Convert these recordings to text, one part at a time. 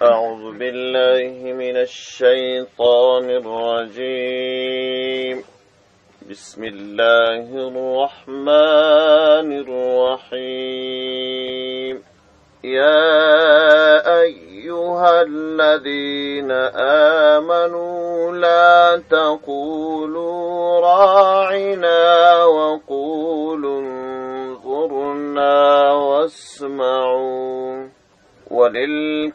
أعوذ بالله من الشيطان الرجيم. بسم الله الرحمن الرحيم. يا أيها الذين آمنوا لا تقولوا راعنا وقولوا انظرنا واسمعوا وللكافرين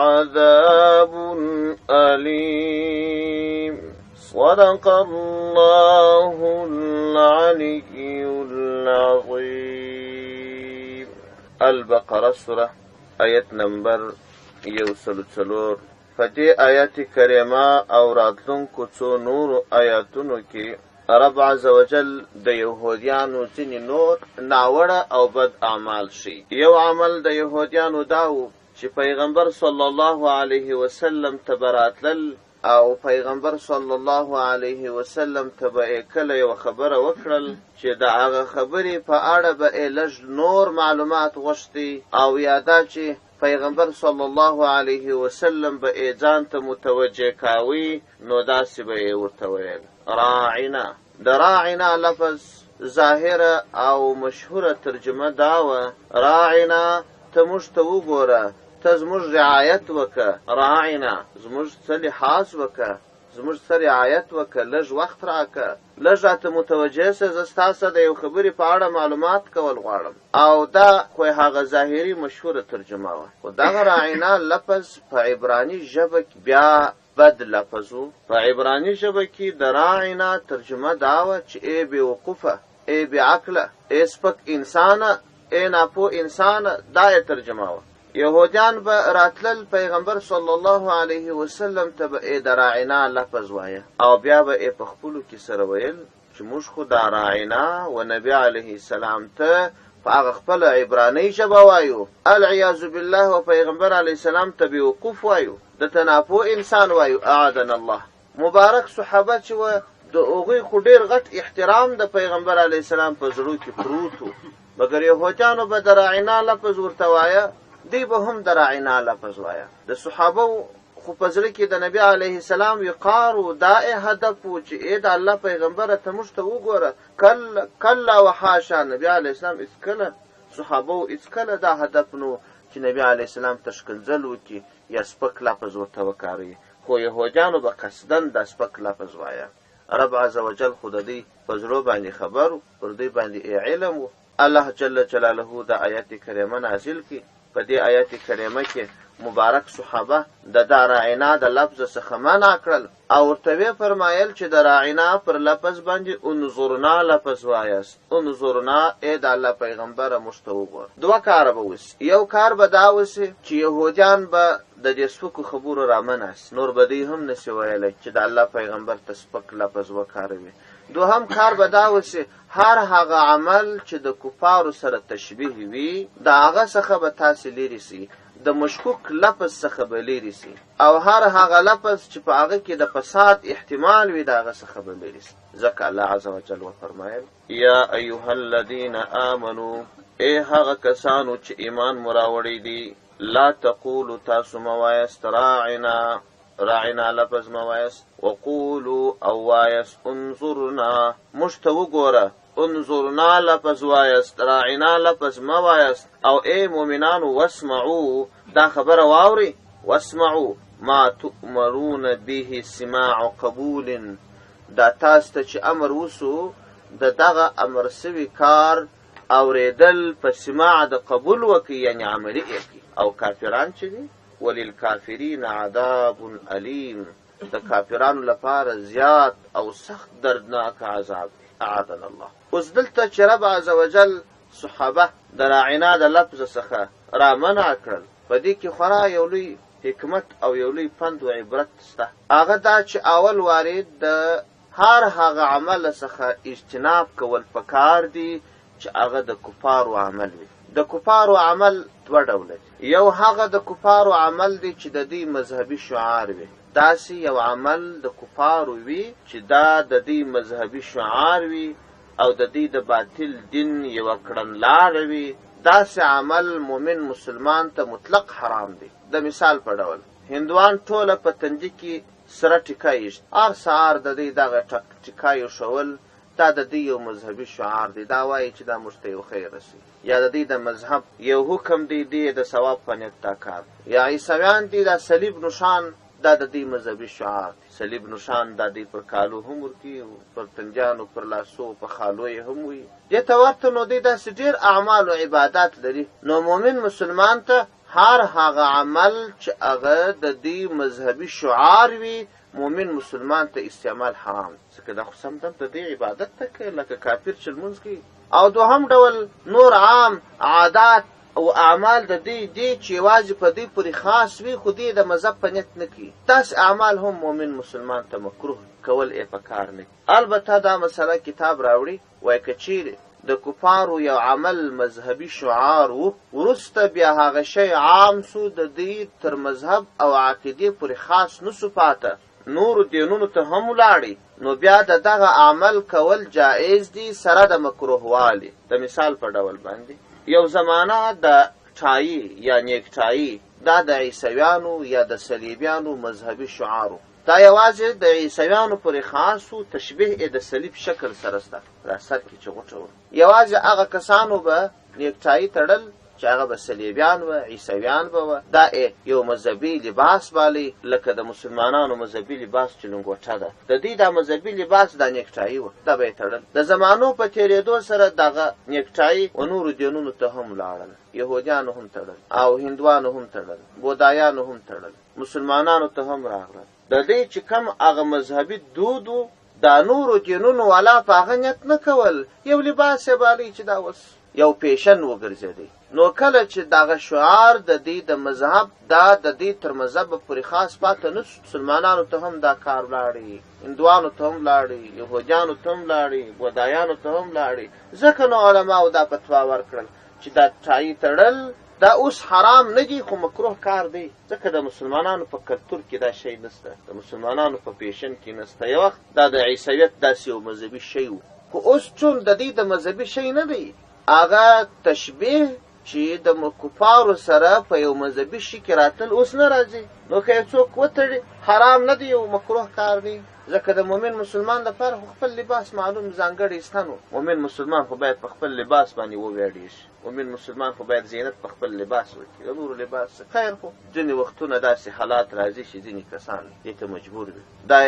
عذاب أليم. صدق الله العلي العظيم. البقره سوره آیت نمبر 104. په دې آیت کریمه او راتلونکو څو نورو آیاتونو کې رب عز وجل د یهودیانو ځینې نور ناوړه او بد اعمال ښیي. یو عمل د یهودیانو دا و چې پیغمبر صلی الله علیه وسلم ته به راتلل او پیغمبر صلی الله علیه وسلم ته به یې کله یوه خبره وکړل چې د هغه خبرې په اړه به یې لږ نور معلومات غوښتي، او یا دا چې پیغمبر صلی الله علیه وسلم به یې ځان ته متوجه کاوی، نو داسې به یې ورته ویل: راعنا. د راعنا لفظ ظاهره او مشهوره ترجمه دا وه: راعنا، ته موږ ته وګوره، ته زموږ رعایت وکه، راعنا زموږ څه لحاظ وکه، زموږ څه رعایت وکه، لږ وخت راکه، لږ راته متوجه سه، زه ستا سره د یو خبرې په اړه معلومات کول غواړم. او دا خو یې هغه ظاهري مشهوره ترجمه وه. خو دغه راعنا لفظ په عبراني ژبه کې بیا بد لفظ و. په عبراني ژبه کې د راعنا ترجمه دا وه چې ای بې وقوفه، ای بې عقله، ای سپک انسانه، ای ناپوه انسانه، دا یې ترجمه وه. یهودیان به راتلل پیغمبر صلی الله علیه وسلم ته به یې د راعنا لفظ وایه، او بیا به یې په خپلو کې سره ویل چې موږ خو دا راعنا و نبي علیه السلام ته په هغه خپله عبرانۍ ژبه وایو، العیاذ بالله و پیغمبر علیه السلام ته بې وقوف وایو، ده ته ناپوه انسان وایو، اعاذنا الله. مبارک صحابه چې وه د هغوی خو ډېر غټ احترام د پیغمبر علیه السلام په زړو کې پروت و، مګر یهودیانو به د راعنا لفظ ورته وایه، دوی به هم د راعنا لفظ وایه. د صحابه خو په زړه کې د نبي علیه السلام وقار و، دا یې هدف و چې ای د الله پیغمبره ته موږ ته وګوره، کلا و حاشا. نبي علیه السلام هېڅکله صحابه و هېڅکله دا هدف نه و چې نبي علیه السلام ته ښکنځل وکړي یا سپک لفظ ورته وکاروي، خو یهودیانو به قصداً دا سپک لفظ وایه. رب عز وجل خو د دوی په زړو باندې خبر و، پر دوی باندې یې علم و. الله جل جلاله دا آیت کریمه نازل کړي. په دې آیت کریمه کې مبارک صحابه د دا راعنا د لفظ څخه منع کړل او ورته ویې فرمایل چې د راعنا پر لفظ باندې انظرنا لفظ وایاست. انظرنا، ای د الله پیغمبره موږ ته وګوره. دوه کاره به وسي. یو کار به دا وسي چې یهودیان به د دې سپکو خبرو رامنع سي، نور به دوی هم نسي ویلی چې د الله پیغمبر ته سپک لفظ وکاروي. دوهم کار به دا وسي، هر هغه عمل چې د کفارو سره تشبیه وي د هغه څخه به تاسې لیرې سئ، د مشکوک لفظ څخه به لیرې سئ، او هر هغه لفظ چې په هغه کې د فساد احتمال وي د هغه څخه به لیرې سئ. ځکه الله عز وجل وفرمایل: یا ایها الذین آمنو، ای هغه کسانو چې ایمان مو راوړی دی، لا تقولو، تاسو مه وایاست راعنا، راعنا لفظ مه وایاست، وقولو او وایاست انظرنا، موږ ته وګوره، انظرنا لفظ وایاست، راعنا لفظ مه وایاست. او ای مؤمنانو واسمعو، دا خبره واورئ، واسمعو ما تؤمرون به سماع قبول، دا تاسو ته چې امر وسو د دغه امر سوي کار اورېدل په سماع د قبول وکړي، یعنې عملي یې کړي. او کافران چې دي، وللکافرین عذاب الیم، د کافرانو لپاره زیات او سخت دردناک عذاب دی، اعاذنا الله. اوس دلته چې رب عز وجل صحابه د راعنا د لفظ څخه را منع کړل، په دې کې خورا یو لوی حکمت او یو لوی پند و عبرت شته. هغه دا چې اول وارې د هر هغه عمل څخه اجتناب کول پکار دي چې هغه د کفارو عمل وي. د کفارو عمل دوه ډوله دي. یو هغه د کفارو عمل دی چې د دوی مذهبي شعار وي، داسې یو عمل د کفارو وي چې دا د دوی مذهبي شعار وي او د دوی د باطل دین یوه کړنلاره وي، داسې عمل مؤمن مسلمان ته مطلق حرام دی. د مثال په ډول هندوان ټوله په تندي کې سره ټیکه ایږدي، هر سهار د دوی دغه ټیکه ایښول دا د دوی یو مذهبي شعار دی، دا وایي چې دا موږ ته یو خیر رسوي، یا د دوی د مذهب یو حکم دی، دوی یې د ثواب په نیت دا کار کوي. یا عیسویان دي، دا صلیب نښان دا د دوی مذهبي شعار دی، صلیب نښان دا دوی پر کالو هم ورکوي، پر تندیانو، پر لاسو، په خالو یې هم وي. دې ته ورته نو دوی داسې ډېر اعمال او عبادات لري. نو مؤمن مسلمان ته هر هغه عمل چې هغه د دوی مذهبي شعار وي، مؤمن مسلمان ته استعمال حرام دی، ځکه دا خو سم دم د دوی عبادت ته کوي، لکه کافر چې لمونځ کوي. او دوهم ډول نور عام عادات او اعمال د دوی دي چې یوازې په دوی پورې خاص وي، خو دوی د مذهب په نیت نه کوي، داسې اعمال هم مؤمن مسلمان ته مکروه کول یې په کار نه دي. البته دا مسله کتاب راوړي، وایي که چیرې د کفارو یو عمل مذهبي شعار و، وروسته بیا هغه شی عام سو، د دوی تر مذهب او عقیدې پورې خاص نه سو پاته، نورو دینونو ته هم ولاړی، نو بیا د دغه عمل کول جائز دي سره د مکروهوالي. د مثال په ډول باندې یو زمانه د ټایي یا نیکټایي دا د عیسویانو یا د صلیبیانو مذهبي شعار و، دا یوازې د عیسویانو پورې خاص و، تشبیه یې د صلیب شکل سره سته، دا سر کې چې غوټه وه، یوازې هغه کسانو به نیکټایي تړل چې هغه به صلیبیان وه، عیسویان به وه، دا یې یو مذهبي لباس بالی، لکه د مسلمانانو مذهبي لباس چې لنګوټه ده، د دوی دا مذهبي لباس دا نیکټایي وه، دا به یې تړل. د زمانو په تېرېدو سره دغه نیکټایي و نورو دینونو ته هم لاړل، یهودیانو هم تړل او هندوانو هم تړل، بودایانو هم تړل، مسلمانانو ته هم راغلل. د دوی چې کوم هغه مذهبي دود و، دا نورو دینونو والا په هغه نیت نه کول، یو لباس یې بالی چې دا اوس یو پیشن وګرځېدی. نو کله چې دغه شعار د دوی د مذهب دا د دوی تر مذهبه پورې خاص پاته نه سو، مسلمانانو ته هم دا کار ولاړی، هندوانو ته هم ولاړی، یهودیانو ته هم ولاړی، بودایانو ته هم ولاړی. ځکه نو علماو دا فتوا ورکړل چې دا ټایي تړل دا اوس حرام نه دی، خو مکروه کار دی، ځکه د مسلمانانو په کلتور کې دا شی نشته، د مسلمانانو په پیشن کې نشته. یو وخت دا د عیسویت داسې یو مذهبي شی و، خو اوس چون د دوی د مذهبي شی نه دی، هغه تشبیه چې د کفارو سره په یو مذهبي شي کې راتلل اوس نه راځي، نو که یې څوک وتړي حرام نه دی، یو مکروه کار دی، ځکه د مؤمن مسلمان لپاره خو خپل لباس معلوم ځانګړی سته، نو مؤمن مسلمان خو باید په خپل لباس باندې وویاړېږي، مؤمن مسلمان خو باید زینت په خپل لباس وکړي، د نورو لباس خیر. خو ځینې وختونه داسې حالات راځي چې ځینې کسان دې ته مجبور وي. دا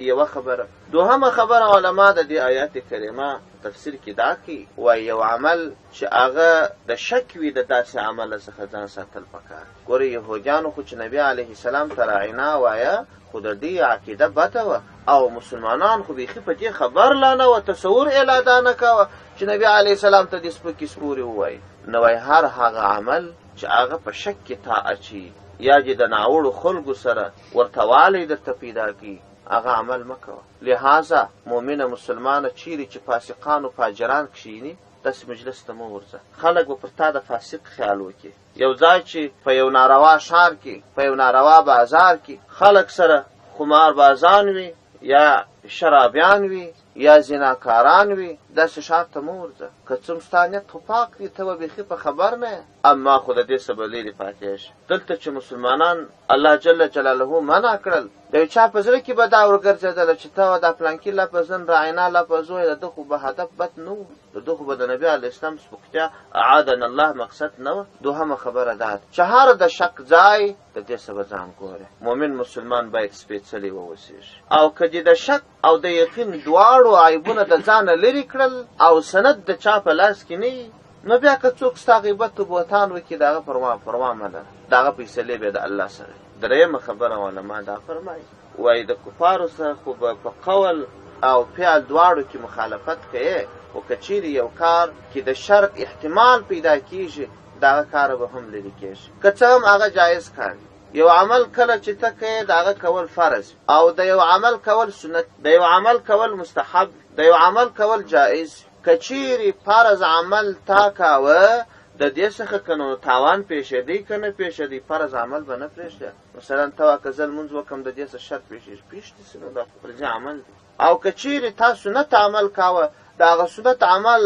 یوه خبره. دوهمه خبره، علما د دې آیات کریمه تفسیر کې دا کوي، وایي یو عمل چې هغه د شک وي، د داسې عمل څخه ځان ساتل پکار. ګورئ یهودیانو خو چې نبي علیه السلام ته راعنا وایه، خو د دوی عقیده بده وه او مسلمانان خو بیخي په دې خبر لا نه وه، تصور یې لا دا نه کاوه چې نبي علیه السلام ته دې سپکې سپورې ووایي. نو وایي هر هغه عمل چې هغه په شک کې تا اچوي یا دې د ناوړو خلکو سره ورته والی درته پیدا کړي، هغه عمل مه کوه. لهذا مؤمنه مسلمانه چیرې چې فاسقان او فاجران کښېني، داسې مجلس ته مه ورځه، خلک به پر تا د فاسق خیال وکړي. یو ځای چې په یو ناروا ښار کې، په یو ناروا بازار کې خلک سره خمار بازان وي یا شرابیان وي یا زناکاران وي، داسې ښار ته مه ورځه. که څه هم ستا نیت خو پاک دی، ته به بیخي په خبر نه یې، اما خو د دې څه به لرې پاتې شي. دلته چې مسلمانان الله جل جلاله منع کړل، د یو چا په زړه کې به دا ورګرځېدله چې ته دا پلانکي لفظ نن راعنا لفظ ووایه، د ده خو به هدف بد نه و، د ده خو به د نبي علیه السلام سپکتیا اعاذنا الله مقصد نه وه. دوهمه خبره دا ده چې هر د شک ځای د دې څه به ځان ګورې. مؤمن مسلمان باید سپېڅلی واوسېږي، او که دې د شک او د یقین دواړو عیبونه د ځانه لرې کړل او سند د چا په لاس کې نه وي، نو بیا که څوک ستا غیبت و بهتان وکړي، د هغه پروا مه لره، د هغه فیصلې بیا د الله سره. درېیمه خبره علما دا فرمایي، وایي د کفارو سره خو به په قول او فعل دواړو کې مخالفت کوې، خو که چیرې یو کار کې د شر احتمال پیدا کیږي، د هغه کاره به هم لرې کیږي، که څه هم هغه جایز کار وي. یو عمل کله چې ته کوې، د هغه کول فرض وي، او د یو عمل کول سنت، د یو عمل کول مستحب، د یو عمل کول جایز. که چیرې فرض عمل تا کاوه، د دې څخه که نو تاوان پېښېدی که نه پېښېدی، فرض عمل به نه پرېږدې. مثلا ته وا که زه لمونځ وکړم، د دې څه شر پېښېږي، پېښ دې سي، نو دا خو فرضي عمل دی. او که چیرې تا سنت عمل کاوه، د هغه سنت عمل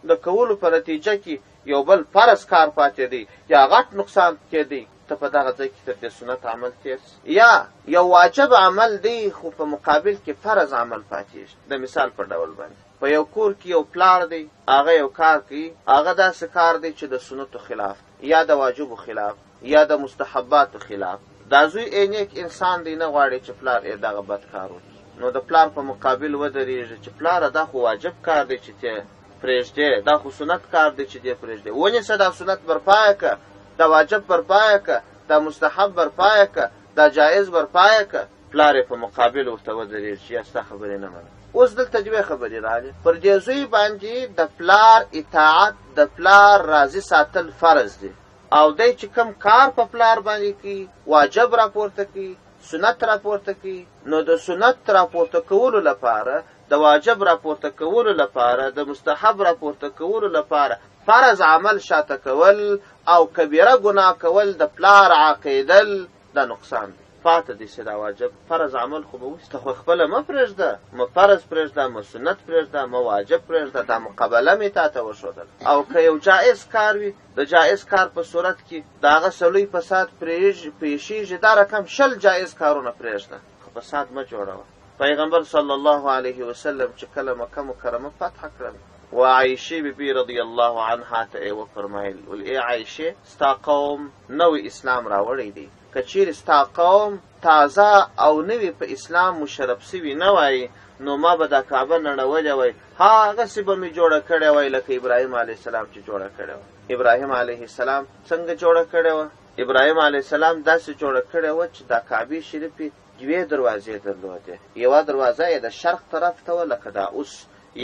د کولو په نتیجه کې یو بل فرض کار پاتې دی یا غټ نقصان کېدی، ته په دغه ځای کې تر دې سنت عمل تېر شي. یا یو واجب عمل دی خو په مقابل کې فرض عمل پاتېږي. د مثال په ډول باندې په یو کور کې یو پلار دی، هغه یو کار کوي، هغه داسې کار دی چې د سنتو خلاف دی یا د واجبو خلاف یا د مستحباتو خلاف. دا زوی ئې نیک انسان دی، نه غواړي چې پلار ئې دغه بد کار وکړي، نو د پلار په مقابل ودرېږي چې پلاره دا خو واجب کار دی چې تې پرېږدې، دا خو سنت کار دی چې دې پرېږدې، ونیسه دا سنت برپایه که، دا واجب برپایه که، دا مستحب برپایه که، دا جایز برپایه که. پلار یې په مقابل ورته ودرېږي چې یا ستا خبرې نه منم. اوس دلته دوې خبرې راغلې، پر دې زوی باندې د پلار اطاعت، د پلار راضي ساتل فرض دي او دی چې کوم کار په پلار باندې کوي، واجب راپورته کوي، سنت راپورته کوي، نو د سنت راپورته کولو لپاره، د واجب راپورته کولو لپاره، د مستحب راپورته کولو لپاره فرض عمل شاته کول او کبیره ګناه کول، د پلار عاقېدل، دا نقصان دی. پاته دې سي دا واجب فرض عمل خو به وسي، ته خو خپله مه پرېږده، مه فرض پرېږده، مه سنت پرېږده، مه واجب پرېږده، دا مقابله مې تا ته وښودله. او که یو جائز کار وي، د جائز کار په صورت کې د هغه څه لوی فساد پېښېږي، دا رقم 20 جائز کارونه پرېږده، خو فساد مه جوړوه. پیغمبر صلی الله علیه وسلم چې کله مکه مکرمه فتح کړل، و عایشې بي بي رضی الله عنها ته ئې وفرمایل، ول ای عایشې، ستا قوم نوی اسلام راوړی دی، که چیرې ستا قوم تازه او نوي په اسلام مشرف سوي نه وای، نو ما به دا کعبه نړولې وای، هغسې به مې جوړه کړې وای لکه ابراهیم علیه السلام چې جوړه کړې وه. ابراهیم علیه السلام څنګه جوړه کړې وه؟ ابراهیم علیه السلام داسې جوړه کړې وه چې دا کعبې شریفې دوې دروازې درلودې، یوه دروازه یې د شرق طرف ته وه لکه دا اوس،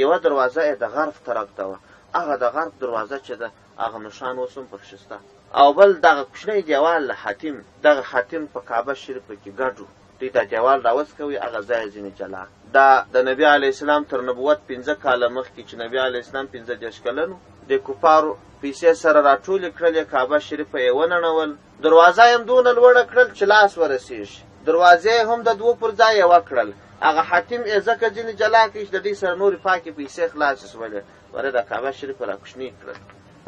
یوه دروازه یې د غرب طرف ته وه، هغه د غرب دروازه چې ده هغه نښان اوس هم پکښې شته. او بل دغه کوچنی دیوال له حاتم، دغه حاتم په کعبه شریفه کې ګډ و، دوی دا دیوال راوڅکوی، هغه ځای یې ځینې جلا. دا د نبي علیه السلام تر نبوت 5 کاله مخکې چې نبي علیه السلام 35 کلن و، د کفارو پیسې سره راټولې کړلې، کعبه شریفه یې ونړول، دروازه یې هم دونه لوړه کړل چې لاس ورسېږي، دروازې یې هم د دوو پر ځای یوه کړل، هغه حاتم یې ځکه ځینې جلا کړ چې د دوی سره نورې پاکې پیسې خلاصې شولې، ورې دا کعبه شریفه راکوچنۍ کړل.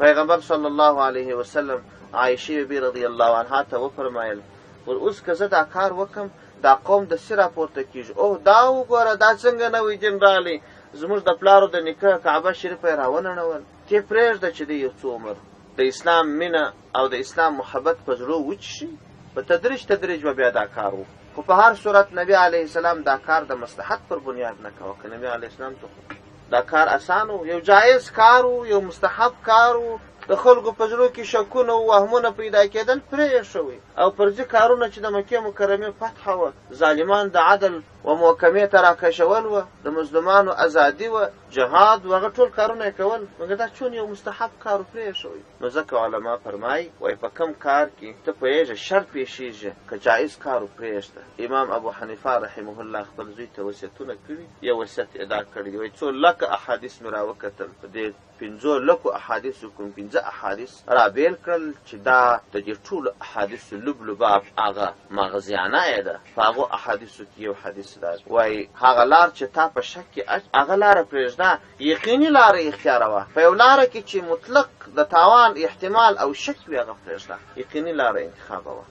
پیغمبر صلی الله علیه وسلم عایشې بي بي رضی الله عنها ته وفرمایل، ور اوس که زه دا کار وکم دا قوم د څه راپورته کېږي؟ اوه دا وګوره دا څنګه نوی دین راغلی، زموږ د پلارو د نیکه کعبه شریفه یې راونړول، تې پرېږده چې دی یو څو عمر د اسلام مینه او د اسلام محبت په زړو وچشي، په تدریج تدریج به بیا دا کار وکړو. خو په هر صورت نبی علیه السلام دا کار د مصلحت پر بنیاد نه کوه، که نبی علیه السلام ته خو دا کار اسان و، یو جایز کار و، یو مستحب کار و، د خلکو په زړو کې شکونه او وهمونه پیدا کېدل، پرې یې ښوی او فرضي کارونه چې د مکې مکرمې فتح وه، ظالمان د عدل و محکمې ته راکشول وه، د مظلومانو ازادي وه، جهاد و، هغه ټول کارونه یې کول، مګر دا چون یو مستحب کار و، پرې یې ښوی. نو ځکه علما فرمایي، وایي په کوم کار کې ته پوهېږې شر پېښېږي، که جایز کار و پرېږده. امام ابو حنیفه رحمه الله خپل زوی ته وصیتونه کړي، یو وصیت یې دا کړی دی، وایي څو لکه احادیث مې راوکتل، په دې پنځو لکو احادیثو کوم 5 احادیث رابېل کړل چې دا د دې ټولو احادیثو لب لباب هغه مغزیانه یې ده. په هغو احادیثو کې یو حدیث دا دی، وایي هغه لار چې تا په شک کې اچ، هغه لاره پرېږده، یقیني لاره اختیاروه. په یو لاره کې چې مطلق د تاوان احتمال او شک وي هغه پرېږده، یقیني لاره انتخابوه.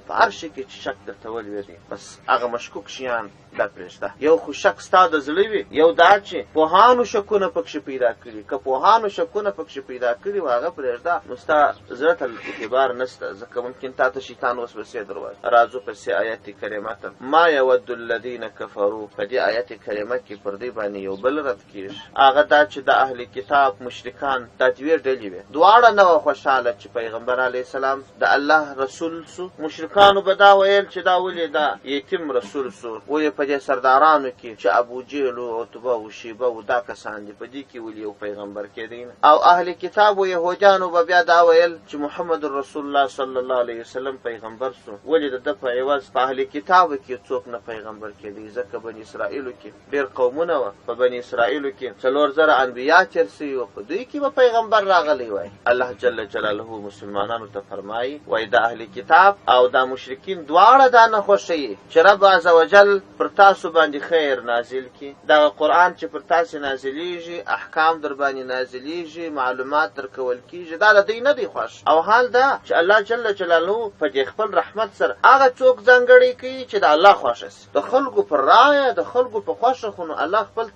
په هر شي کې چې شک درته ولوېږي بس هغه مشکوک شیان دا پرېږده. یو خو شک ستا د زړه وي، یو دا چې پوهانو شکونه پکښې پیدا کړي، که پوهانو شکونه پکښې پیدا کړي وه هغه پرېږده، نو ستا زړه ته اعتبار نشته، ځکه ممکن تا ته شیطان وسوسې درواچوي. راځو پسې آیت کریمه ته، ما یود الذین کفرو. په دې آیت کریمه کې پر دوی باندې یو بل رد کېږي، هغه دا چې د اهل کتاب مشرکان دا دوې ډلې وې، دواړه نه وه خوشحاله چې پیغمبر علیه السلام د الله رسول سو. مشرکانو به دا ویل چې دا ولې دا یتیم رسول سو، ولې په دې سردارانو کې چې ابو جهل و عتبه و شیبه و دا کسان دي په دې کې ولې یو پیغمبر کېدی نه. او اهل کتاب و یهودیانو به بیا دا ویل چې محمد رسول الله صلی الله علیه وسلم پیغمبر سو، ولې د ده په عوض په اهل کتابو کې څوک نه پیغمبر کېدی، ځکه بني اسرائیلو کې ډېر قومونه وه، په بني اسرائیلو کې 4000 انبیا تېر سوي وه، په دوی کې به پیغمبر راغلی وای. الله جل جلاله مسلمانانو ته فرمایي، وایي د اهل کتاب او دا مشرکین دواړه دا نه خوښوي چې رب عزوجل پر تاسو باندې خیر نازل کړي؟ دغه قرآن چې پر تاسو نازلیږي، احکام در باندې نازلیږي، معلومات درکول کیږي، دا د دوی نه دی خوښ. او حال دا چې الله جل جلاله په دې خپل رحمت سره هغه څوک ځانګړی کوي چې د الله خوښه سي. د خلکو پر رایه، د خلکو په خوښه خو نو الله خپل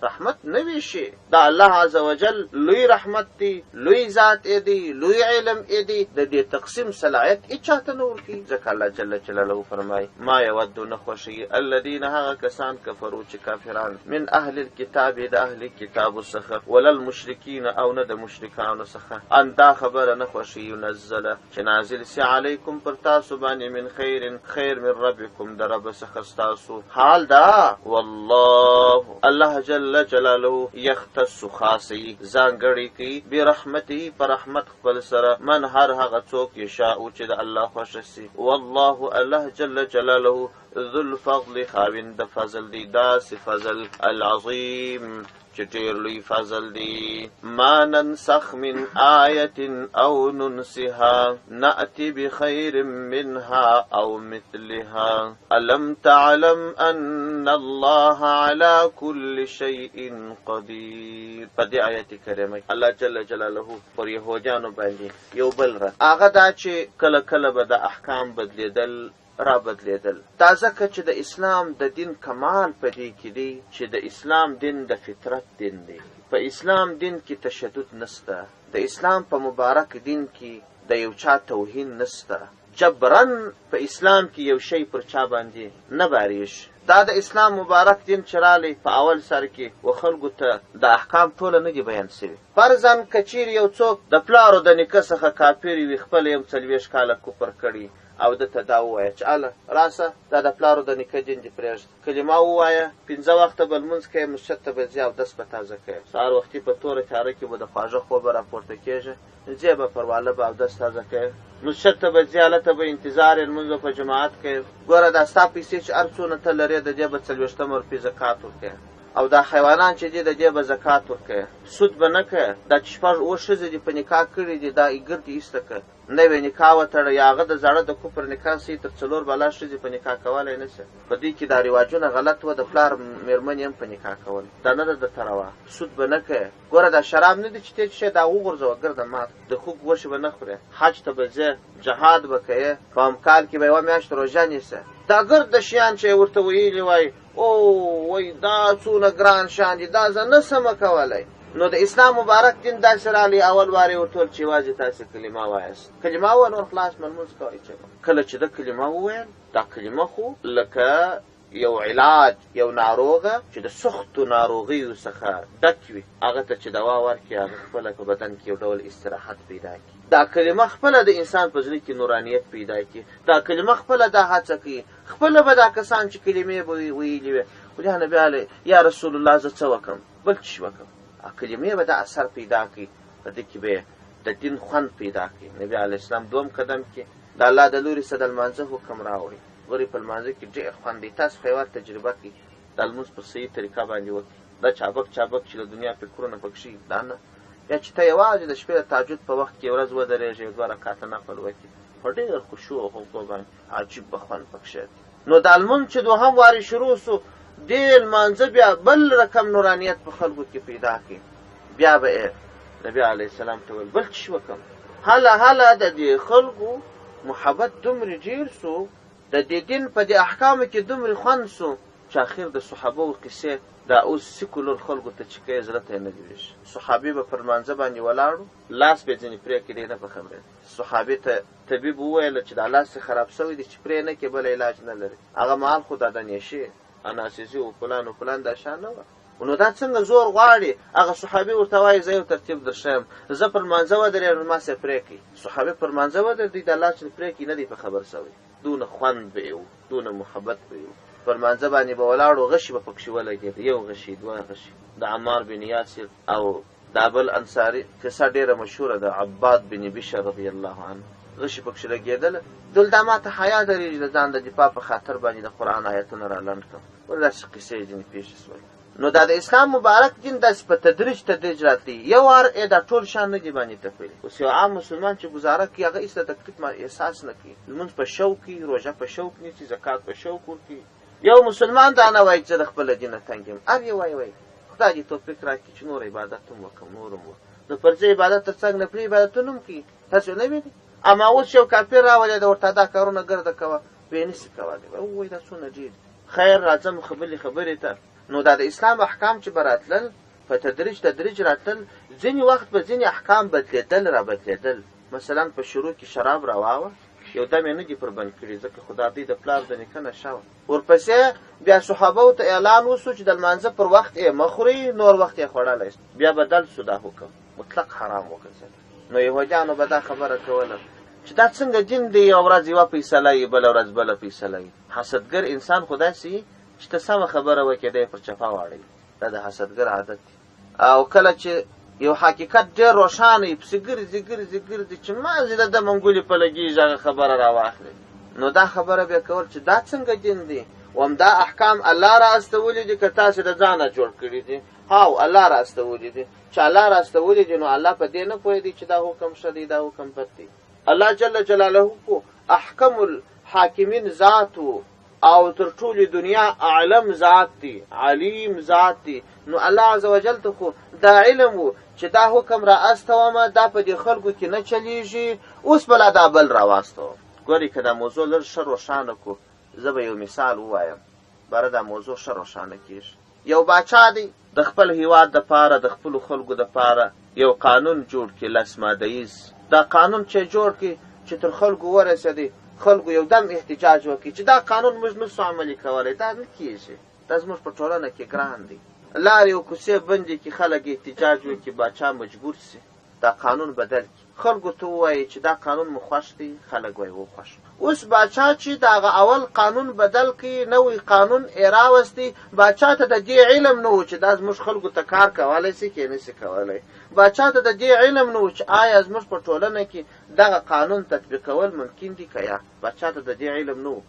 رحمت نه ویشي. دا الله عز وجل لوی رحمت دی، لوی ذات یې دی، لوی علم یې دی، د دې تقسیم صلاحیت هیچا ته نه ورکوي. ځکه الله جل جلاله فرمایي، ما یود نه خوښوي الذین هغه کسان کفرو چې کافران، من اهل الکتاب د اهل کتابو څخه، ولا المشرکین او نه د مشرکانو څخه، ان دا خبره نه خوښوي ينزل چې نازل سي علیکم پر تاسو باندې من خیر خیر من ربکم د رب څخه ستاسو. حال دا والله الله جل جلاله یختص خاصوي ځانګړی کوي برحمته په رحمت خپل سره من هر هغه څوک یشاء چې د الله خوښه سي. والله الله جل جلاله ذو الفضل خاوند د فضل دی، داسې فضل العظیم چې ډېر لوی فضل دی. ما ننسخ من آیة او ننسها نأتي بخیر منها او مثلها الم تعلم ان الله على كل شيء قدیر. په دې آیت کریمه کې الله جل جلاله پر یهودیانو باندې یو بل رد، هغه دا چې کله کله به د احکام بدلېدل را بدلېدل. دا ځکه چې د اسلام د دین کمال په دې کې دی چې د اسلام دین د فطرت دین دی. په اسلام دین کې تشدد نشته، د اسلام په مبارک دین کې د یو چا توهین نشته، جبرا په اسلام کې یو شی پر چا باندې نه باریږي. دا د اسلام مبارک دین چې رالی په اول سر کې و خلکو ته د احکام ټوله نه دي بیان شوي. فرضاً که چیرې یو څوک د پلارو د نیکه څخه کافر وي، خپله یې هم 40 کاله کفر کړی، او ده ته دا ووایه چې اله راسه دا د پلارو د نیکه دین دې پرېږده، کلمه ووایه، 5 وخته به لمونځ کوې، مسجد ته به ځې، اودس به تازه کوې، سهار وختي په توره تیاره کې به د خواږه خوبه راپورته کېږې، ځې به پرواله به اودس تازه کوې، مسجد ته به ځې، هلته به انتظار یې، لمونځ به په جماعت کوې. ګوره دا ستا پیسې چې هر څونه ته لرې د دې به 40 روپۍ زکات ورکوې، او دا حیوانان چې دي د دې به زکات ورکوې، سود به نه کوې، دا چې 6 7 ښځې دې په نکاح کړي دي دا یې ګرد ایسته کړه، نوې نکاح وتړه، یا هغه د زاړه د کفر نکاح سي تر 4 بالا ښځې په نکاح کولی نه سي. په دوی کې دا رواجونه غلط وه، د پلار مېرمنې هم په نکاح کول، دا نه ده درته روا، سود به نه کوې. ګوره دا شراب نه دي چې ته څښې، دا وغورځوه ګرده مات، د خوږ غوښې به نه خورې، حج ته به ځې، جهاد به کوې، په هم کال کې به یوه میاشت روژه نیسې. دا ګرد شیان چې یې ورته ویلي وای، او وای دا څونه ګران شیان دي، دا زه نه سمه کولی. نو د اسلام مبارک دین داسې راغلی، اول وار یې ورته وویل چې یوازې تاسې کلمه وایاست، کلمه وویل نور خلاص لمونځ کوئ. چې کله چې ده کلمه وویل، دا کلمه خو لکه یو علاج، یو ناروغه چې د سختو ناروغیو څخه ډک وي، هغه ته چې دوا ورکړي هغه خپله په بدن کې یو ډول استراحت پیدا کړي. دا کلمه خپله د انسان په زړه کې نورانیت پیدا کړي، دا کلمه خپله دا هڅه کوي، خپله به دا کسان چې کلمې به ویلي وي، ولې نبي علیه یا رسول الله زه څه وکړم، بل څه شي وکړم، کلمې به دا اثر پیدا کړي، په دې کې به د دین خوند پیدا کړي. نبي علیه السلام دوم قدم کې د الله د لوري څخه د لمانځه حکم راوړي. ګورئ په لمانځه کې ډېر خوند دی، تاسو خو یوه تجربه کړئ، دا لمونځ په صحیح طریقه باندې وکړئ، دا چابک چابک چې د دنیا فکرونه پکښې دا نه، یا چې ته یوازې د شپې د تهجد په وخت کې ورځ ودرېږې یو 2 رکعته نفل وکړې په ډېر خشوع او خضوع باندې، عجیب به خوند پکښې دی. نو دا لمونځ چې دوهم وارې شروع سو، دې لمانځه بیا بل رقم نورانیت په خلکو کې پیدا کړي. بیا به یې نبي علیه السلام ته ویل بل څه وکړم. هله هله د دې خلکو محبت دومره ډېر سو، د دې دین په دې احکامو کې دومره خوند سو چې اخر د صحابو قصې دا اوس سیکولر خلکو ته چې کوې زړه ته یې نه لوېږي. صحابي به پر لمانځه باندې ولاړو، لاس به یې ځینې پرې کړي، دی نه په خبرېده. صحابي ته طبیب وویل چې دا لاس یې خراب شوی دی، چې پرې نه کړې بل علاج نه لري. هغه مهال خو دا د نیشې اناسیزي و فلان و فلان دا شان نه وه، نو دا څنګه زور غواړي؟ هغه صحابي ورته وایي زه یو ترتیب درښیم، زه پر لمانځه ودرېږم، ما سې پرې کړي. صحابي پر لمانځه ودرېد، دوی دا لاس چې پرې کړي نه دی په خبر شوی. دونه خوند به یې و، دونه محبت به یې و. پر لمانځه باندې به ولاړو، غشي به پکښې ولګېد، یو غشي دوه غشي. د عمار بن یاسر او دا بل انصاري قصه ډېره مشهوره ده، عباد بن بشر رضی الله عنه، غشي پکښې لګېدله. دلته ما ته حیا درېږي د ځان د دفاع په خاطر باندې د قرآن آیتونه را لنډ کړم. ولې داسې قصې ځینې پېښې سولې. نو دا د اسلام مبارک دین داسې په تدریج تدریج راتلی، یو وار یې دا ټول شیان نه دي باندې تپلي. اوس یو عام مسلمان چې ګزاره کوي هغه هېڅ د تکلیف احساس نه کوي، لمونځ په شوق کوي، روژه په شوق نیسي، زکات په شوق ورکوي. یو مسلمان دا نه وایي چې زه د خپله دینه تنګ یم، هر یو وایي وایي خدای دې توفیق راکړي چې نور عبادت هم وکړم، نور هم وکړم. د فرضي عبادت تر څنګ نفلي عبادتونه هم کوي، تاسو نه وینئ؟ اما اوس یو کافر راولې ده ورته دا کارونه ګرده کوه، ویې نه سي کولی، وایي ووایي دا څونه ډېر دي. خیر راځم خپلې خبرې ته. نو دا د اسلام احکام چې به راتلل په تدریج تدریج راتلل، ځینې وخت به ځینې احکام بدلېدل را بدلېدل. مثلا په شروع کې شراب روا وه، یو دم یې نه دي پر بند کړي، ځکه خو دا دوی د پلار د نیکه نشه وه. ورپسې بیا صحابو ته اعلان وسو چې د لمانځه پر وخت یې مه خورئ، نور وخت یې خوړلی شئ. بیا بدل سو دا حکم، مطلق حرام وګرځېد. نو یهودیانو به دا خبره کوله چې دا څنګه دین دی، یوه ورځ یوه فیصله وي، بله ورځ بله فیصله وي. حسدګر انسان خو داسې وي چې ته سمه خبره وکړې، دی یې پر چپه واړوي. دا د حسدګر عادت دی. او کله چې یو حقیقت ډېر روښانه وي، پسې ګرځي ګرځي ګرځي چې مازې د ده منګولې په لګېږي هغه خبره راواخلي، نو دا خبره به کول چې دا څنګه دین دی، وم دا احکام الله را استولي دي که تاسې د ځانه جوړ کړي دي؟ هاو، الله را استولي دي. چې الله را استولي دي نو الله په دې نه پوهېدی چې دا حکم ښه دی، دا حکم بد دی. الله جل جلاله خو احکم الحاکمین ذات و او تر ټولې دنیا اعلم ذات دی، علیم ذات دی. نو الله عز وجل ته خو دا علم و چې دا حکم را استوم، دا په دې خلکو کې نه چلیږي، اوس به لا دا بل را واستوم. ګورئ که دا موضوع لږ ښه روښانه کړو، زه به یو مثال ووایم، باره دا موضوع ښه روښانه کېږي. یو باچا دی، د خپل هیواد دپاره، د خپلو خلکو دپاره یو قانون جوړ کړي، لس ماده ییز. دا قانون چې جوړ کړي، چې تر خلکو ورسېدی، خلکو یو دم احتجاج وکړي چې دا قانون موږ نه سو عملي کولی، دا نه کېږي، دا زموږ په ټولنه کې ګران دی. لارې او کوڅې بندې کړي، خلک احتجاج وکړي، باچا مجبور سي دا قانون بدل کړي، خلکو ته ووایي چې دا قانون مو خوښ دی، خلک وایي هو خوښ. اوس باچا چې د هغه اول قانون بدل کړي، نوی قانون یې راوستی، باچا ته د دې علم نه و چې دا زموږ خلکو ته کار کولی سي که نه سي کولی. باچا ته د دې علم نه و چې آیا زموږ په ټولنه کې دغه قانون تطبیقول ممکن دي که یا. باچا ته د دې علم نه و.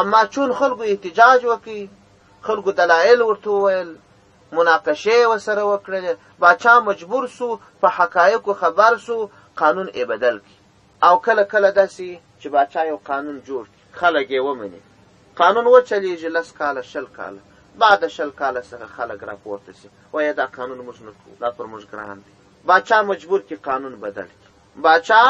اما چون خلکو احتجاج وکړي، خلکو دلایل ورته وویل، مناقشې یې ورسره وکړلې، باچا مجبور سو، په حقایقو خبر سو، قانون یې بدل کړي. او کله کله داسې چې باچا یو قانون جوړ کړي، خلک یې ومني، قانون وچلېږي لس کاله 20 کاله، بعد 20 کاله څخه خلک راپورته سي، وایي دا قانون موږ نه کوو، دا پر موږ ګران دی. باچا مجبور کړي قانون بدل کړي. باچا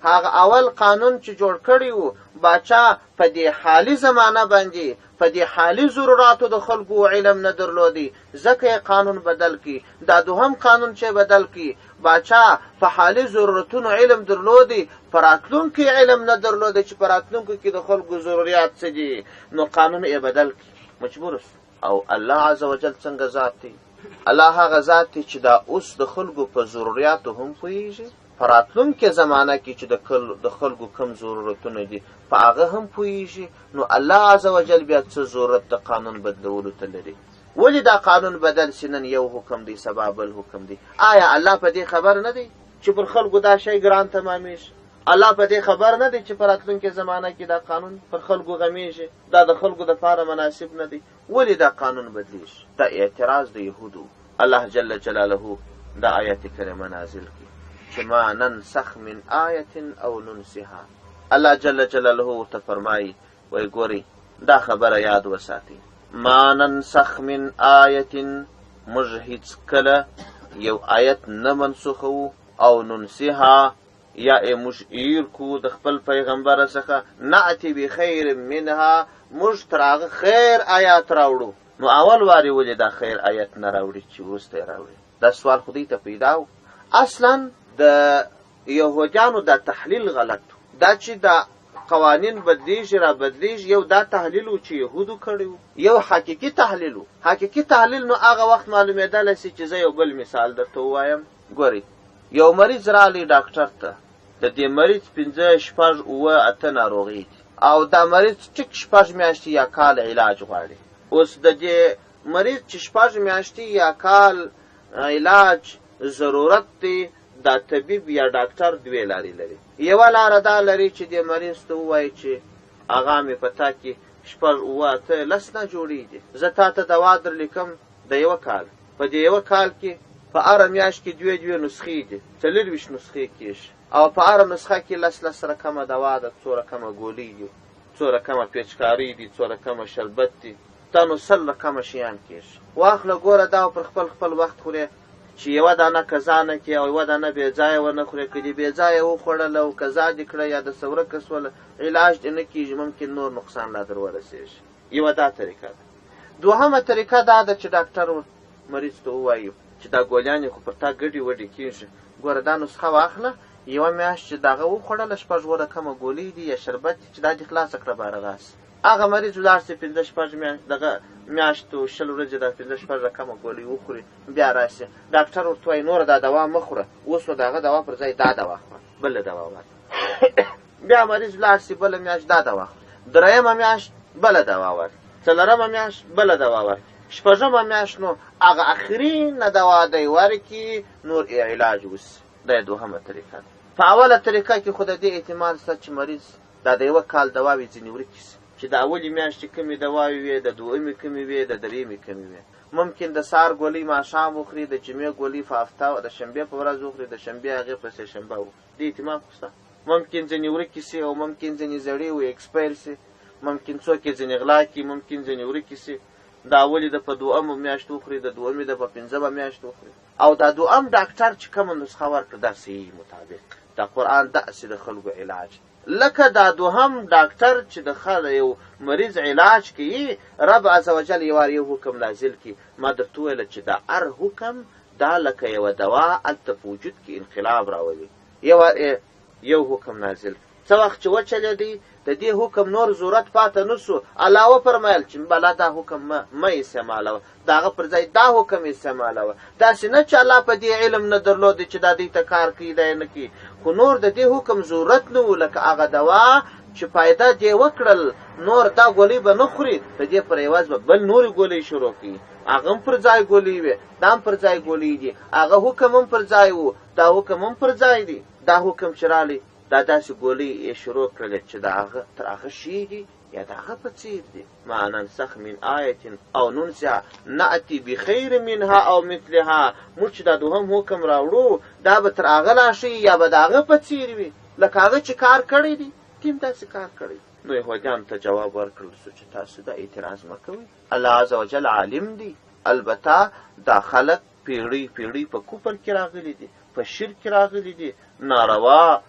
هغه اول قانون چې جوړ کړی و، باچا په دې حالي زمانه باندې، په دې حالي ضروراتو د خلکو علم نه درلودی، ځکه یې قانون بدل کړي. دا دوهم قانون چې بدل کړي، باچا په حالي ضرورتونو علم درلودی، په راتلونکي علم نه درلودی چې په راتلونکي کې د خلکو ضروریات څه دي، نو قانون یې بدل کړي، مجبور شو. او الله عز وجل څنګه ذات دی؟ الله هغه ذات دی چې دا اوس د خلکو په ضروریاتو هم پوهېږي، په راتلونکې زمانه کې چې د خلکو کوم ضرورتونه دي په هغه هم پوهېږي. نو الله عز وجل بیا څه ضرورت د قانون بدلولو ته لري؟ ولې دا قانون بدل سي؟ نن یو حکم دی، سبا بل حکم دی. آیا الله په دې خبر نه دی چې پر خلکو دا شی ګران تمامېږي؟ الله په دې خبر نه دی چې په راتلونکې زمانه کې دا قانون پر خلکو غمېږي، دا د خلکو دپاره مناسب نه دی؟ ولې دا قانون بدلېږي؟ دا اعتراض د یهودو. الله جل جلاله دا آیت کریمه نازل کړي چې ما ننسخ من آیة او ننسها. الله جل جلاله ورته فرمایي، وایي ګورئ دا خبره یاد وساتئ، ما ننسخ من آیة، موږ هیڅکله یو آیت نه منسوخوو، او ننسها، یا یې موږ ایر کو د خپل پیغمبر څخه، نأتي بخیر منها، موږ تر هغه خیر آیات راوړو. نو اول وار یې ولې دا خیر آیت نه راوړي چې وروسته یې راوړي؟ دا سوال خو دوی ته پیدا و. اصلا د یهودیانو دا تحلیل غلط و، دا چې دا قوانین بدلیږي را بدلیږي، یو دا تحلیل و چې یهودو کړی و، یو حقیقي تحلیل و. حقیقي تحلیل نو هغه وخت معلومېدلی سي چې زه یو بل مثال درته ووایم. ګورئ یو مریض راغلی ډاکټر ته، د دې مریض 5 6 7 8 ناروغۍ دي او دا مریض ټیک 6 میاشتې یا کال علاج غواړي. اوس د دې مریض چې 6 میاشتې یا کال علاج ضرورت دی، دا طبیب یا ډاکټر دوې لارې لري. یوه لاره دا لري چې دې مریض ته ووایي چې اغا مې په تا کې 6 7 8 10 نه جوړېږي، زه تا ته دوا در لیکم د یوه کال، په دې یوه کال کې په هره میاشت کې دوې دوې نسخې دي، 24 نسخې کېږي او په هره نسخه کې لس لس رقمه دوا ده، څو رقمه ګولۍ دي، څو رقمه پیچکارۍ دي، څو رقمه شربت دي. دا نو 100 رقمه شیان کېږي. واخله ګوره دا پر خپل خپل وخت خورې، چې یوه دانه قضا نه کړې او یوه دانه بې ځایه ونه خورې. که دې بې ځایه وخوړله او قضا دې کړه یا د څه ورکه سوله، علاج دې نه کېږي، ممکن نور نقصان لا در ورسېږي. یوه دا طریقه ده. دوهمه طریقه دا ده چې ډاکټر مریض ته ووایي چې دا ګولیانې خو پر تا ګډې وډې کېږي، ګوره دا نسخه واخله، یوه میاشت چې دغه وخوړله شپږ اووه رقمه ګولۍ دي یا شربت دي چې دا دې خلاصه کړه باره راسه. هغه مریض ولاړ سي پنځه شپږ میاشت دغه میاشت 20 ورځې دا پنځه شپږ رقمه ګولۍ وخوري، بیا راسي ډاکټر ورته وایي نوره دا دوا مه خوره، اوس نو د هغه دوا پر ځای دا دوا خوره، بله دوا ورکړه. بیا مریض ولاړ سي بله میاشت دا دوا خوري، درېیمه میاشت بله دوا ورکړي، څلورمه میاشت بله دوا ورکړي، شپږمه میاشت نو هغه اخرینه دوا دی ورکړي، نور یې علاج وسي. دا یې دوهمه طریقه ده. په اوله طریقه کې خو د دې احتمال شته چې مریض دا د یوه کال دواوې ځینې ورکې سي، چې د اولې میاشتې کمې دواوې وې، د دوهمې کمې وې، د درېیمې کمې وې. ممکن د سهار ګولۍ ماښام وخوري، د جمعې ګولۍ په هفته د شنبې په ورځ وخوري، د شنبې هغې په سې شنبه وخوري. دې احتمال خو شته. ممکن ځینې ورکې سي او ممکن ځینې زړې و expire سي، ممکن څوک یې ځینې غلا کړي، ممکن ځینې ورکې سي. د اولې د په دوهمه میاشت وخوري، د دوهمې د په پنځمه میاشت وخوري. او دا دوهم ډاکټر چې کومه نسخه ورکړه دا صحیح مطابق دا قرآن داسې د خلکو علاج، لکه دا دوهم ډاکټر چې د یو مریض علاج کوي، رب عز وجل یو وار یو حکم نازل کړي. ما درته وویله چې دا هر حکم دا لکه یوه دوا هلته په وجود کې انقلاب راولي. یو وار یو حکم نازل کړي، څه وخت چې وچلېدی د دې حکم نور ضرورت پاته نه سو. الله وفرمایل چې بلا دا حکم مه استعمالوه، د هغه پر ځای دا حکم استعمالوه. داسې نه چې الله په دې علم نه درلود چې دا دوی ته کار کوي دا یې نه کوي، خو نور د دې حکم ضرورت نه و. لکه هغه دوا چې فایده دې وکړل، نور دا ګولۍ به نه خوري، د دې پر عوض به بل نورې ګولۍ شروع کوي. هغه هم پر ځای ګولۍ وې، دا هم پر ځای ګولۍ دي، هغه حکم هم پر ځای و، دا حکم هم پر ځای دی. دا حکم چې راغلی دا داسې ګولۍ یې شروع کړلې چې د هغه تر هغه ښې دي یا د هغه په څېر دي. ما ننسخ من آیة او ننسها نأتي بخیر منها او مثلها. موږ چې دا دوهم حکم راوړو دا به تر هغه لا ښه یا به د هغه په څېر وي، لکه هغه چې کار کړی دی تیم داسې کار کړی. نو یهودیانو ته جواب ورکړل سو چې تاسو دا اعتراض مه کوئ، الله عز وجل عالم دی، البته دا خلک پیړۍ پیړۍ په کفر کې راغلي دي، په شرک کې راغلي دي، ناروا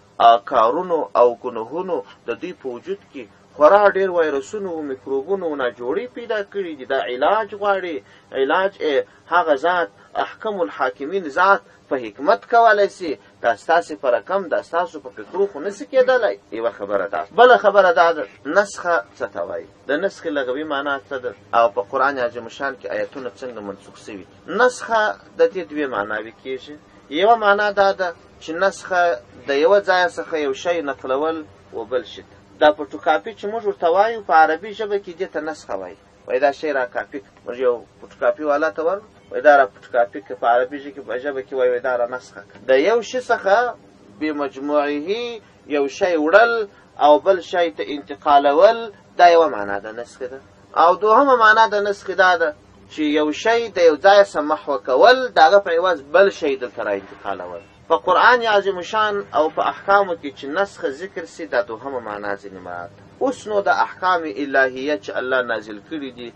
کارونو او ګناهونو د دوی په وجود کې خورا ډېر وایرسونو او میکروبونو او ناجوړۍ پیدا کړي دي. دا علاج غواړي، علاج یې هغه ذات احکم الحاکمین ذات په حکمت کولی سي. دا ستاسې په رقم دا ستاسو په فکرو خو نسي کېدلی. یوه خبره دا، بله خبره دا ده نسخه څه ته وایي، د نسخې لغوي معنا څه ده او په قرآن عظیم الشان کې آیتونه څنګه منسوخ سوي دي. نسخه د دې دوې معناوې کېږي. یوه معنا دا ده چې نسخه د یوه ځایه څخه یو شی نقلول و بل شي ته. دا فوټوکاپي چې موږ ورته وایو په عربي ژبه کې دې ته نسخه وایي. وایي دا شی را کاپي کړه، موږ یو فوټوکاپي والا ته ورکړو، وایي دا را فوټوکاپي کړه، په عربي ژبه کې وایي دا را نسخه کړه. د یو شي څخه بمجموعه یو شی وړل او بل شی ته انتقالول دا یوه معنا ده نسخې ده. او دوهمه معنا د نسخې دا ده چې یو شی د یو ځای څخه محوه کول، د هغه په عوض بل شی دلته را انتقالول. په قرآن عظیم شان او په احکامو کې چې نسخه ذکر سي دا دوهمه معنا ځینې مراد ده. اوس نو د احکام الهیه چې الله نازل کړي دي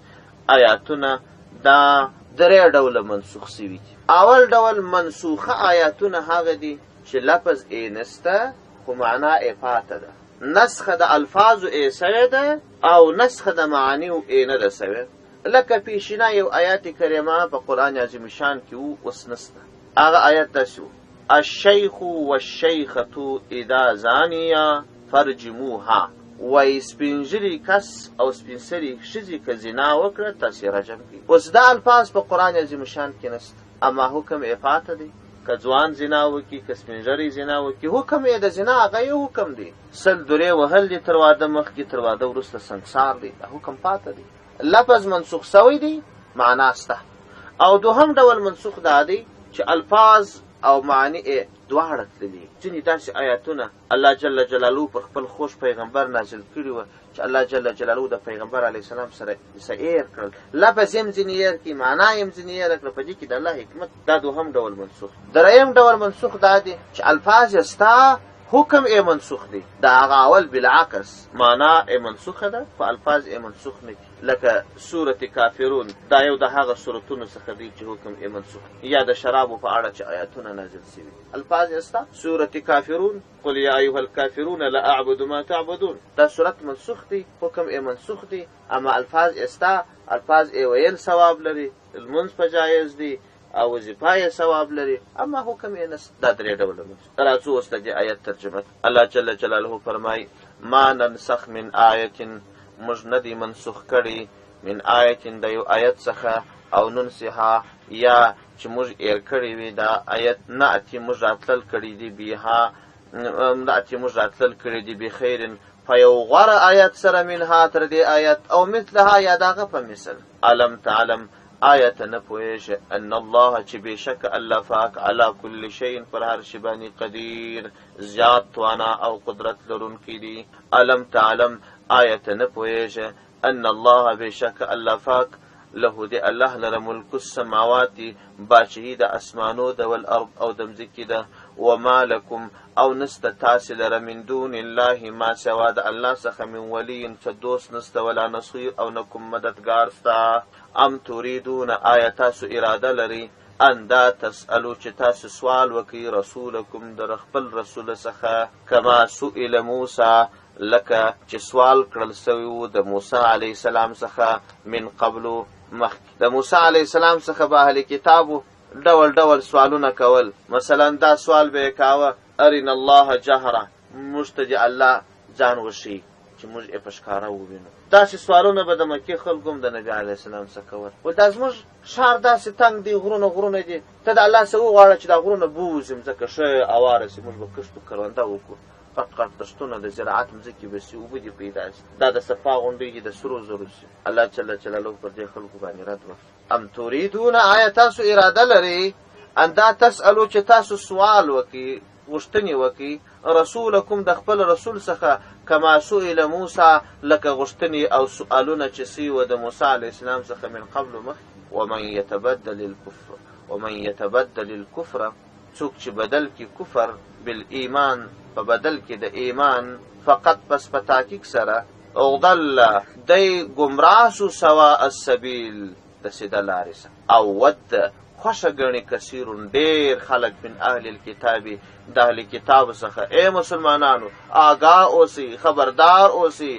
آیاتونه دا درې ډوله منسوخ سوي دي. اول ډول منسوخه آیاتونه هغه دي چې لفظ یې نسته خو معنا یې پاته ده، نسخه د الفاظو یې سوې ده او نسخه د معانیو یې نه ده سوې. لکه پیشینه یو آیات کریمه په قرآن عظیم شان کې وو، اوس نسته. هغه آیت داسې وو: الشیخ والشیخة اذا زانیا فرجموها. وایي سپین ږیري کس او سپین سري ښځې که زنا وکړه تاسې رجم کړئ. اوس دا الفاظ په قرآن عظیم شان کې نسته، اما حکم یې پاته دی. که ځوان زنا وکړي، که سپین ږیری زنا وکړي، حکم یې د زنا هغه یو حکم دی. 100 درې وهل دي تر واده مخکې، تر واده وروسته سنګسار دی، دا حکم پاته دی. لفظ منسوخ سوی دی، معنا سته. او دوهم ډول منسوخ دا دی چې الفاظ او معنی یې دواړه تللي. ځینې داسې آیاتونه الله جل جلاله پر خپل خوږ پیغمبر نازل کړي وه چې الله جل جلاله د پیغمبر علیه السلام سره څه ایر کړل، لفظ یې هم ځینې ایر کړي، معنا یې هم ځینې ایره کړه. په دې کې د الله حکمت. دا دوهم ډول منسوخ. دریم ډول منسوخ دا دی چې الفاظ یې سته حکم ئې منسوخ دی، د هغه اول بالعکس، معنی ئې منسوخه ده خو الفاظ ئې منسوخ نه دي، لکه سورة کافرون دا یو د هغه سورتونو څخه دی چې حکم ئې منسوخ دی، یا د شرابو په اړه چې آیاتونه نازل شوي دي الفاظ ئې سته، سورة کافرون، قل یا ایها الکافرون لا اعبد ما تعبدون، دا سورت منسوخ دی، حکم ئې منسوخ دی، اما الفاظ ئې سته، الفاظ ئې ویل ثواب لري، لمونځ په جایز دی، او وظیفه یې ثواب لري اما حکم یې نشته. دا درې ډوله لمونځ. راځو اوس د دې آیت ترجمه ته. الله جل جلاله فرمایي ما ننسخ من آیة، موږ نه دی منسوخ کړي من آیة د یو آیت څخه، او ننسها یا چې موږ ایر کړی وي دا آیت، نأتي موږ راتلل کړي دي بها، نأتي موږ راتلل کړي دي بخیر په یو غوره آیت سره، منها تر دې آیت، او مثلها یا د هغه په مثل. الم تعلم آیا ته نه پوهېږې ان الله چې بېشکه الله پاک علی کل شیء پر هر شي باندې قدیر زیات توانا او قدرت لرونکی دی. الم تعلم آیا ته نه پوهېږې ان الله بېشکه الله پاک له د الله لره ملک السماوات باچهي د اسمانو ده والارض او د مځکې ده، وما لکم او نسته تاسې لره من دون الله ما سوا د الله څخه من ولی څه دوست نسته ولا نصیر او نه کوم مددګار سته. ام تریدون آیا تاسو اراده لرئ ان دا تسألو چې تاسو سوال وکړئ رسولکم د خپل رسول څخه، کما سئل موسی لکه چې سوال کړل سوی وو د موسی علیه السلام څخه من قبل مخکې. د موسی علیه السلام څخه به اهل کتابو ډول ډول سوالونه کول، مثلا دا سوال به یې کاوه ارنا الله جهره، موږ ته دې الله ځان وښیي چې موږ یې په ښکاره ووینو. داسې سوالونه به د مکې خلکو هم د نبي علیه السلام څخه کول، ول دا زموږ ښار داسې تنګ دی، غرونه غرونه دي، ته د الله څخه وغواړه چې دا غرونه بوځي، مځکه ښه اواره سي، موږ به کښت و کرونده وکړو، غټ غټ دښتونه د زراعت مځکې به سي، اوبه دې پیدا سي، دا د صفا غونډۍ دي د سرو زرو سي. الله جل جلاله پر دې خلکو باندې رد وکړ. ام تریدون آیا تاسو اراده لرئ ان دا تسألو چې تاسو سوال وکړئ، غوښتنې وکړئ، رسولکم د خپل رسول څخه، کما سئل موسی لکه غوښتنې او سؤالونه چې سوي وه د موسی علیه السلام څخه من قبل مخکې. ومن یتبدل الکفر ومن یتبدل الکفر څوک چې بدل کړي کفر بالایمان په بدل کې د ایمان، فقط پس په تحقیق سره ضل دی ګمراه سو سواء السبیل د سیده لارې څخه. او ود خوښه ګڼي کثیر ډېر خلک من اهل الکتاب د اهل کتاب څخه. ای مسلمانانو آګاه اوسئ، خبردار اوسئ،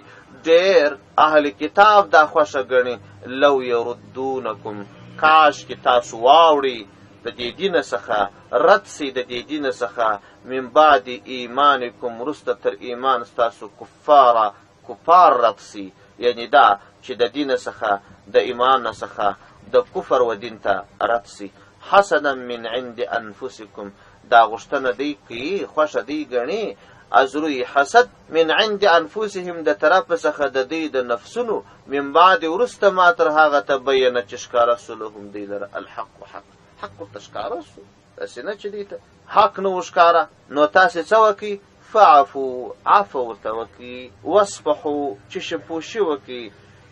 ډېر اهل کتاب دا خوښه ګڼي لو یردونکم کاش کې تاسو واوړئ د دې دین څخه، رد سئ د دې دین څخه، من بعد ایمانکم وروسته تر ایمان ستاسو کفارا کفار رد سي، یعنی دا چې د دین څخه د ایمان څخه د کفر و دین ته رد سي. حسدا من عند انفسکم دا غوښتنه دی کوي، خوښه دی ګڼي، از روی حسد من عند انفسهم د طرف څخه د دوی د نفسونو، من بعد وروسته ما تر هغه تبینه چې ښکاره سو لهم دوی لره الحق حق، حق ورته ښکاره سو، داسې نه چې دوی ته حق نه و ښکاره. نو تاسې څه وکړئ؟ فعفو عفو ورته وکړئ، واصفحو چشم پوشي وکړئ،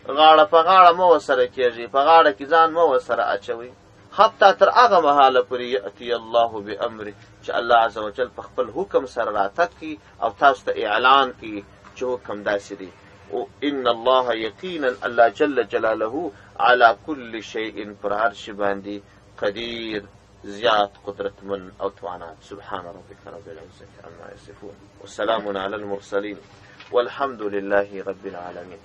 غاړه په غاړه مه ورسره کېږئ، په غاړه کې ځان مه ورسره اچوئ، حتی تر هغه مهاله پورې یأتي الله بأمره چې الله عز وجل په خپل حکم سره راتګ کوي او تاسو ته اعلان کوي چې حکم داسې دی. او ان الله یقینا الله جل جلاله علی کل شیء پر هر شي باندې قدیر زیات قدرتمن او توانا. سبحان ربک رب العزة عما یصفون وسلام علی المرسلین والحمد لله رب العالمین.